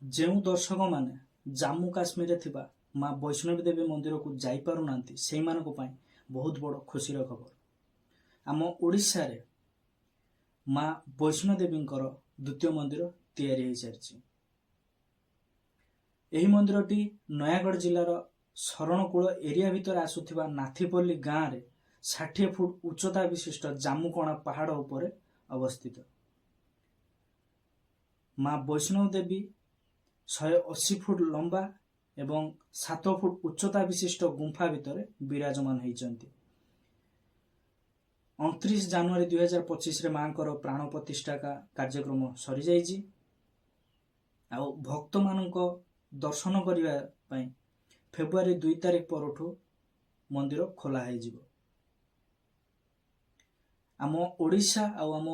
ଯେଉଁ ଦର୍ଶକମାନେ ଜାମ୍ମୁ କାଶ୍ମୀରରେ ଥିବା ମା ବୈଷ୍ଣବୀ ଦେବୀ ମନ୍ଦିରକୁ ଯାଇପାରୁନାହାନ୍ତି, ସେଇମାନଙ୍କ ପାଇଁ ବହୁତ ବଡ଼ ଖୁସିର ଖବର। ଆମ ଓଡ଼ିଶାରେ ମା ବୈଷ୍ଣୋ ଦେବୀଙ୍କର ଦ୍ୱିତୀୟ ମନ୍ଦିର ତିଆରି ହୋଇସାରିଛି। ଏହି ମନ୍ଦିରଟି ନୟାଗଡ଼ ଜିଲ୍ଲାର ଶରଣକୁଳ ଏରିଆ ଭିତରେ ଆସୁଥିବା ନାଥିପଲ୍ଲୀ ଗାଁରେ 60 ଫୁଟ ଉଚ୍ଚତା ବିଶିଷ୍ଟ ଜାମୁକଣା ପାହାଡ଼ ଉପରେ ଅବସ୍ଥିତ। ମା ବୈଷ୍ଣବ ଦେବୀ 180 ଫୁଟ ଲମ୍ବା ଏବଂ 7 ଫୁଟ ଉଚ୍ଚତା ବିଶିଷ୍ଟ ଗୁମ୍ଫା ଭିତରେ ବିରାଜମାନ ହେଇଛନ୍ତି। 29 ଜାନୁଆରୀ 2025ରେ ମାଙ୍କର ପ୍ରାଣ ପ୍ରତିଷ୍ଠା କାର୍ଯ୍ୟକ୍ରମ ସରିଯାଇଛି। ଆଉ ଭକ୍ତମାନଙ୍କ ଦର୍ଶନ କରିବା ପାଇଁ ଫେବୃଆରୀ 2 ତାରିଖ ପରଠୁ ମନ୍ଦିର ଖୋଲା ହେଇଯିବ। ଆମ ଓଡ଼ିଶା ଆଉ ଆମ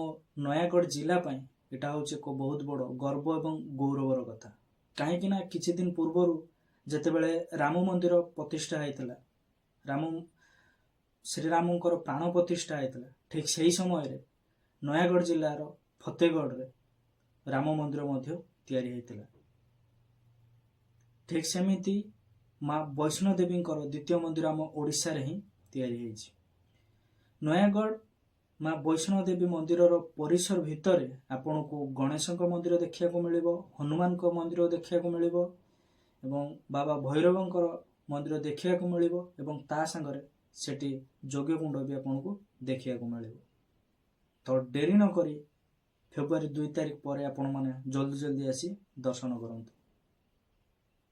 ନୟାଗଡ଼ ଜିଲ୍ଲା ପାଇଁ ଏଇଟା ହେଉଛି ଏକ ବହୁତ ବଡ଼ ଗର୍ବ ଏବଂ ଗୌରବର କଥା। କାହିଁକି ନା କିଛି ଦିନ ପୂର୍ବରୁ ଯେତେବେଳେ ରାମ ମନ୍ଦିର ପ୍ରତିଷ୍ଠା ହେଇଥିଲା, ଶ୍ରୀରାମଙ୍କର ପ୍ରାଣ ପ୍ରତିଷ୍ଠା ହେଇଥିଲା, ଠିକ୍ ସେହି ସମୟରେ ନୟାଗଡ଼ ଜିଲ୍ଲାର ଫତେଗଡ଼ରେ ରାମ ମନ୍ଦିର ମଧ୍ୟ ତିଆରି ହେଇଥିଲା। ଠିକ୍ ସେମିତି ମା ବୈଷ୍ଣୋ ଦେବୀଙ୍କର ଦ୍ୱିତୀୟ ମନ୍ଦିର ଆମ ଓଡ଼ିଶାରେ ହିଁ ତିଆରି ହେଇଛି। ନୟାଗଡ଼ ମା ବୈଷ୍ଣୋ ଦେବୀ ମନ୍ଦିରର ପରିସର ଭିତରେ ଆପଣଙ୍କୁ ଗଣେଶଙ୍କ ମନ୍ଦିର ଦେଖିବାକୁ ମିଳିବ, ହନୁମାନଙ୍କ ମନ୍ଦିର ଦେଖିବାକୁ ମିଳିବ ଏବଂ ବାବା ଭୈରବଙ୍କର ମନ୍ଦିର ଦେଖିବାକୁ ମିଳିବ ଏବଂ ତା ସାଙ୍ଗରେ ସେଠି ଯଜ୍ଞକୁଣ୍ଡ ବି ଆପଣଙ୍କୁ ଦେଖିବାକୁ ମିଳିବ। ତ ଡେରି ନକରି ଫେବୃଆରୀ 2 ତାରିଖ ପରେ ଆପଣମାନେ ଜଲ୍ଦି ଜଲ୍ଦି ଆସି ଦର୍ଶନ କରନ୍ତୁ।